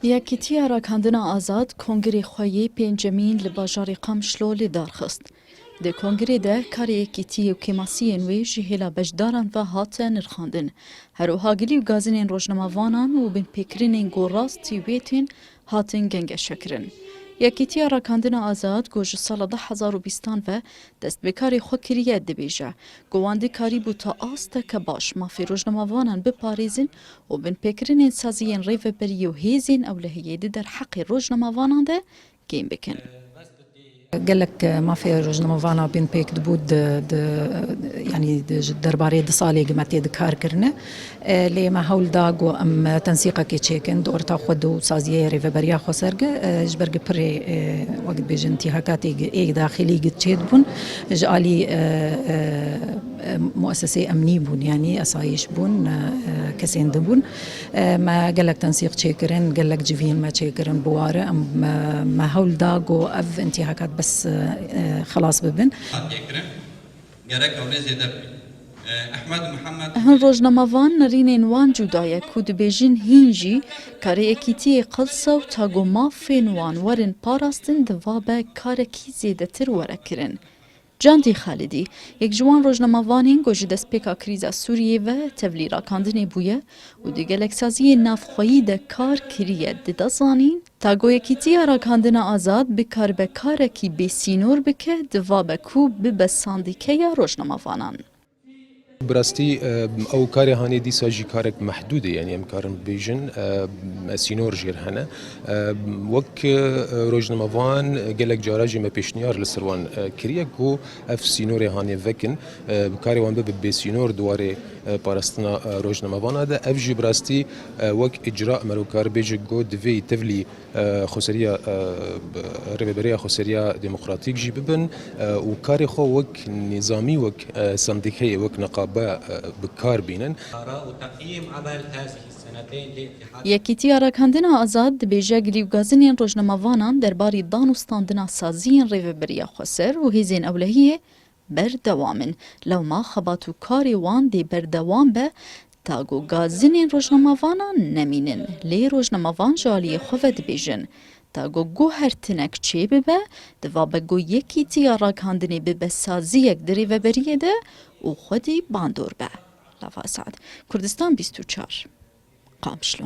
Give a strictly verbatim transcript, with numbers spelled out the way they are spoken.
Yekîtiya Rakandina Azad kongrê xwe yê pêncemîn li bajarê Qamişlo li dar xist. Di kongrê de karê yekîtiyê û kêmasiyên wê ji hêla beşdaran ve hate nirxandin. Her wiha gilî û gazinên rojnamavanan û binpêkirinên ku rastî wê tên hatin gengeşekirin. Yekîtiya Rakandina Azad ku ji sala du hezar û bîstan ve dest bi karê xwe kiriye, dibêje ku wan dikarîbû ta asteke baş mafê rojnamavanan biparêzin û binpêkirinên saziyên rêveberiyê û hêzên ewlehiyê di derheqê rojnamavanan de kêm bikin. Gelek mafê rojnamevana bên pêk dibû di, di, yanî di, ji derbarê du salê gi me tê di kar kirine. E, lê me hewl da ku em tensîqekê çêkin di orta xwe de û saziyê rêveberiya xweser gi, e, ji ber gi pirê, e, wek dibêjin, tîhakatê gi ê daxilî gi çêdibûn, ji alî, e, e, e, muessesê emnî bûn, yanî esayîş bûn, e, e, kesên din bûn. E, me gelek tensîq çêkirin, gelek civîn me çêkirin bi ware. Em, me, me hewl da ku ev intîhakat bes, e, e, xelas bibin. Têkirin, gerek ew lê zêde bibî. E, Ehmed Muhammed Hin rojnamevan nerînên wan cuda ye ku dibêjin hîn jî karê yekîtiyê qils e û ta ku mafên wan werin parastin, divabe karekî zêdetir were kirin. Candî Xalidî, yek ji wan rojnamevanên ku ji destpêka krîza Sûriyê ve tevlî rakandinê bûye û di gelek saziyên navxweyî de kar kiriye, dide zanîn, ta ku Yekîtiya Rakandina Azad bikaribe karekî bêsînor bike, divabe ku bibe sandîkeya rojnamevanan. Bi rastî, e, ew karê hanê dîsa jî karek mehdûd e, yanî em karin bibêjin, e, sînor jêr hene. E, wek, e, rojnamevan gelek cara jî me pêşniyar li ser wan, e, kiriye ku ev sînorê hanê vekin, e, bi karê wan bibe bêsînor di warê, e, parastina, e, rojnamevana de. Ev jî bi rastî, e, wek îcra, mero kar bêje ku divê tevlî, e, xweseriya, e, rêveberiya xweseriya demokratîk jî bibin, e, û karê xwe wek nîzamî, wek, e, sendîkeyê, wek niqabe, e, bi kar bînin. Yekîtiya Rakandina Azad dibêje gilî û gazinên rojnamevanan derbarî dan û standina saziyên Rêveberiya Xweser û hêzên ewlehiyê berdewam in. Lewma xebat û karê wan dê berdewam be, ta ku gazinên rojnamevanan nemînin. Lê rojnamevan ji aliyê xwe ve dibêjin, ta ku guhertinek çêbibe, divabe ku Yekîtiya Rakandinê bibe saziyek di rêveberiyê de û xwedî bandor be. Lava Esad, Kurdistan bîst û çar, Qamişlo.